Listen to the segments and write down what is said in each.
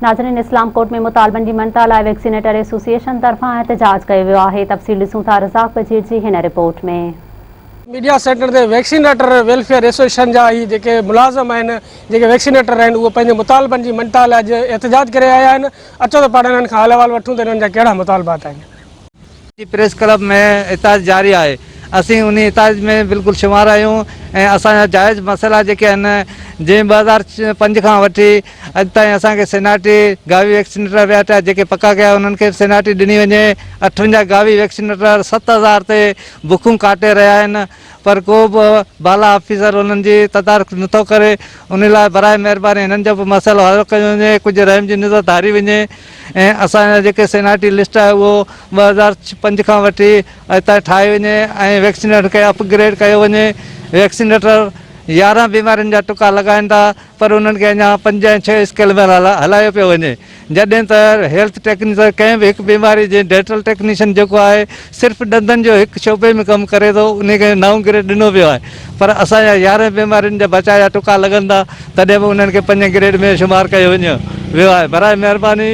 ناظرين اسلام ڪوٽ ۾ مطالبن جي مڃتا لاء ويڪسينيٽر ايسوسيئيشن طرفان احتجاج ڪيو ويو آهي تفصيل ڏسون ٿا رزاق بجير جي هن رپورٽ ۾. ميڊيا سينٽر تي ويڪسينيٽر ويلفيئر ايسوسيئيشن جا هي جيڪي ملازم آهن جيڪي ويڪسينيٽر آهن اهي پنهنجي مطالبن جي مڃتا لاء اڄ احتجاج ڪري آيا آهن اچو ته پاڻ انهن کان حال احوال وٺون ته انهن جا ڪهڙا مطالبات آهن. جي پريس ڪلب ۾ احتجاج جاري آهي اسين انهي احتجاج ۾ بلڪل شمار آهيون ۽ اسان جا جائز مسئلا جيڪي آهن جنهن 2005 کان وٺي اڄ تائين اسان کي سيناٽي گاوي ويڪسينيٽر ويا جيڪي پڪا ڪيا انهن کي به سيناٽي ڏني وڃي 58 گاوي ويڪسينيٽر 7000 تي بکون ڪاٽي رهيا آهن پر ڪو به بالا آفيسر انهن جي تدارڪ نٿو ڪري انهي لاء براء مهرباني هنن جو به مسئلو حل ڪيو وڃي ڪجهه رحم جي نظر ڌاري وڃي ۽ اسان جا جيڪي سيناٽي لسٽ آهي اهو 2005 کان وٺي اڄ تائين ٺاهي وڃي ۽ ويڪسينيٽر کي اپ گريڊ ڪيو وڃي ويڪسينيٽر 11 بيمارين جا ٽڪا لڳائن ٿا پر انهن کي اڃا 5 ۽ 6 اسڪيل ۾ هلايو پيو وڃي جڏهن ته هيلٿ ٽيڪنيشن ڪنهن به هڪ بيماري جي ڊينٽل ٽيڪنيشن جيڪو آهي صرف ڏندن جو هڪ شعبي ۾ ڪم ڪري ٿو انهي کي نائون گريڊ ڏنو ويو آهي پر اسان جا 11 بيمارين جا بچاء جا ٽڪا لڳن ٿا تڏهن به انهن کي پنجين گريڊ ۾ شمار ڪيو وڃي ويو آهي براء مهرباني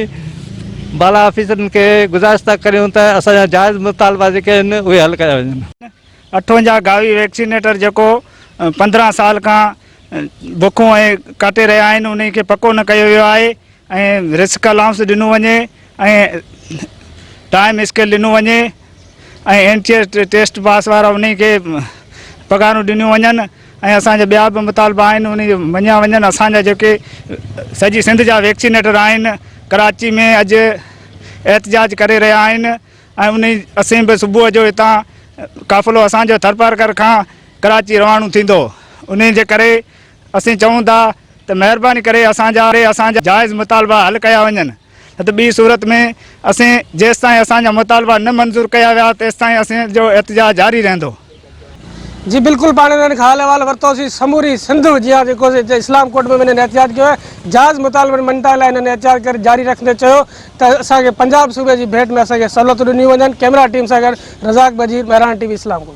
بالا آفيسرن کي گذارش ٿا ڪريون ته اسان جا جائز مطالبا جيڪي آهن اهي حل ڪيا وڃن. 58 گاوي ويڪسينيٽر جيڪو 15 سال کان بکون ۽ ڪاٽي رهيا آهن انهي کي پڪو نه ڪيو ويو آهي ۽ رسڪ الائونس ڏنو وڃي ۽ ٽائيم اسڪيل ڏنو وڃي ۽ N T S test pass وارا انهي کي پگهارون ڏنيون وڃن ۽ اسان جا ٻيا به مطالبا آهن انهي مڃيا وڃن اسان جا جيڪي سڄي سنڌ جا ويڪسينيٽر آهن ڪراچي ۾ اڄ احتجاج ڪري رهيا آهن ۽ انهي اسين به صبح جو هتان قافلو اسان جو ٿرپارڪر کان ڪراچي روانو ٿيندو انهي جي ڪري اسين چئون ٿا ته مهرباني ڪري اسان جا اسان جا جائز مطالبا حل ڪيا وڃن نه ته ٻي صورت ۾ اسين جيستائين اسان جا مطالبا نه منظور ڪيا ويا تيستائين اسين جو احتجاج جاري رهندو. جي بلڪل پاڻ انهن کان حال احوال ورتوسين سموري سنڌ جيان جيڪو سي اسلام ڪوٽ ۾ به انهن احتجاج ڪيو آهي جائز مطالبن مڃتا لاء انهن احتجاج ڪري جاري رکندي چيو ته اسان کي پنجاب صوبي جي ڀيٽ ۾ اسان کي سهولتون ڏنيون وڃن ڪئميرا ٽيم سان گڏ Razzaq Bajeer Mehran T V Islamkot.